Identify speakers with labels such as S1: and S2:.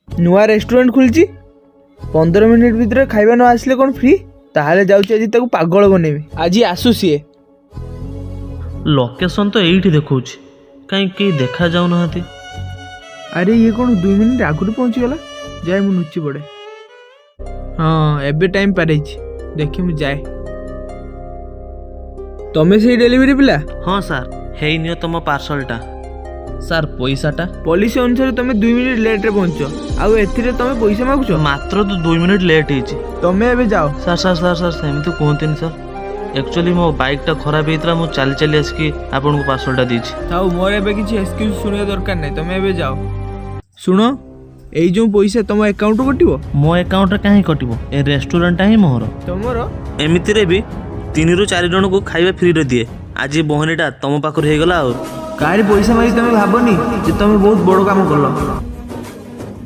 S1: ନୂଆ ରେଷ୍ଟୁରାଣ୍ଟ ଖୋଲିଛି, 15 ମିନିଟ୍ ଭିତରେ ଖାଇବା ନ ଆସିଲେ କ'ଣ ଫ୍ରି? ତାହେଲେ ଯାଉଛି, ଆଜି ତାକୁ ପାଗଳ ବନେଇବି। ଆଜି ଆସୁ ସିଏ।
S2: ଲୋକେସନ୍ ତ ଏଇଠି ଦେଖାଉଛି, କାହିଁ କେହି ଦେଖା ଯାଉନାହାନ୍ତି।
S1: ଆରେ, ଇଏ କ'ଣ 2 ମିନିଟ୍ ଆଗରୁ ପହଞ୍ଚିଗଲା? ଯାଏ, ମୁଁ ଲୁଚି ପଡ଼େ। ହଁ, ଏବେ ଟାଇମ୍ ପାରେଇଛି। ଦେଖି, ମୁଁ ଯାଏ। ତମେ ସେଇ ଡେଲିଭରି ପିଲା?
S2: ହଁ ସାର୍, ହେଇ ନିଅ ତମ ପାର୍ସଲଟା। ସାର୍, ପଇସାଟା?
S1: ପଲିସି ଅନୁସାରେ ତମେ 2 ମିନିଟ୍ ଲେଟ୍ରେ ପହଞ୍ଚ, ଆଉ ଏଥିରେ ତମେ ପଇସା ମାଗୁଛ?
S2: ମାତ୍ର ତ 2 ମିନିଟ୍ ଲେଟ୍ ହେଇଛି।
S1: ତମେ ଏବେ ଯାଅ।
S2: ସାର୍, ସାର୍, ସାର୍, ସାର୍, ସେମିତି କୁହନ୍ତୁନି ସାର୍। ଆକ୍ଚୁଆଲି ମୋ ବାଇକ୍ଟା ଖରାପ ହେଇଥିଲା, ମୁଁ ଚାଲି ଚାଲି ଆସିକି ଆପଣଙ୍କୁ ପାର୍ସଲଟା ଦେଇଛି।
S1: ଥାଉ, ମୋର ଏବେ କିଛି ଏକ୍ସକ୍ୟୁଜ୍ ଶୁଣିବା ଦରକାର ନାହିଁ। ତମେ ଏବେ ଯାଅ। ଶୁଣ, ଏଇ ଯେଉଁ ପଇସା ତମ ଆକାଉଣ୍ଟରୁ କଟିବ।
S2: ମୋ ଆକାଉଣ୍ଟରେ କାହିଁ କଟିବ? ଏ ରେଷ୍ଟୁରାଣ୍ଟଟା ହିଁ ମୋର।
S1: ତମର?
S2: ଏମିତିରେ ବି ତିନିରୁ ଚାରି ଜଣଙ୍କୁ ଖାଇବା ଫ୍ରିରେ ଦିଏ। ଆଜି ବହନୀଟା ତମ ପାଖରୁ ହେଇଗଲା ଆଉ।
S1: କାହାରି ପଇସା ମାଗି ତମେ ଭାବନି ଯେ ତମେ ବହୁତ ବଡ଼ କାମ କଲ।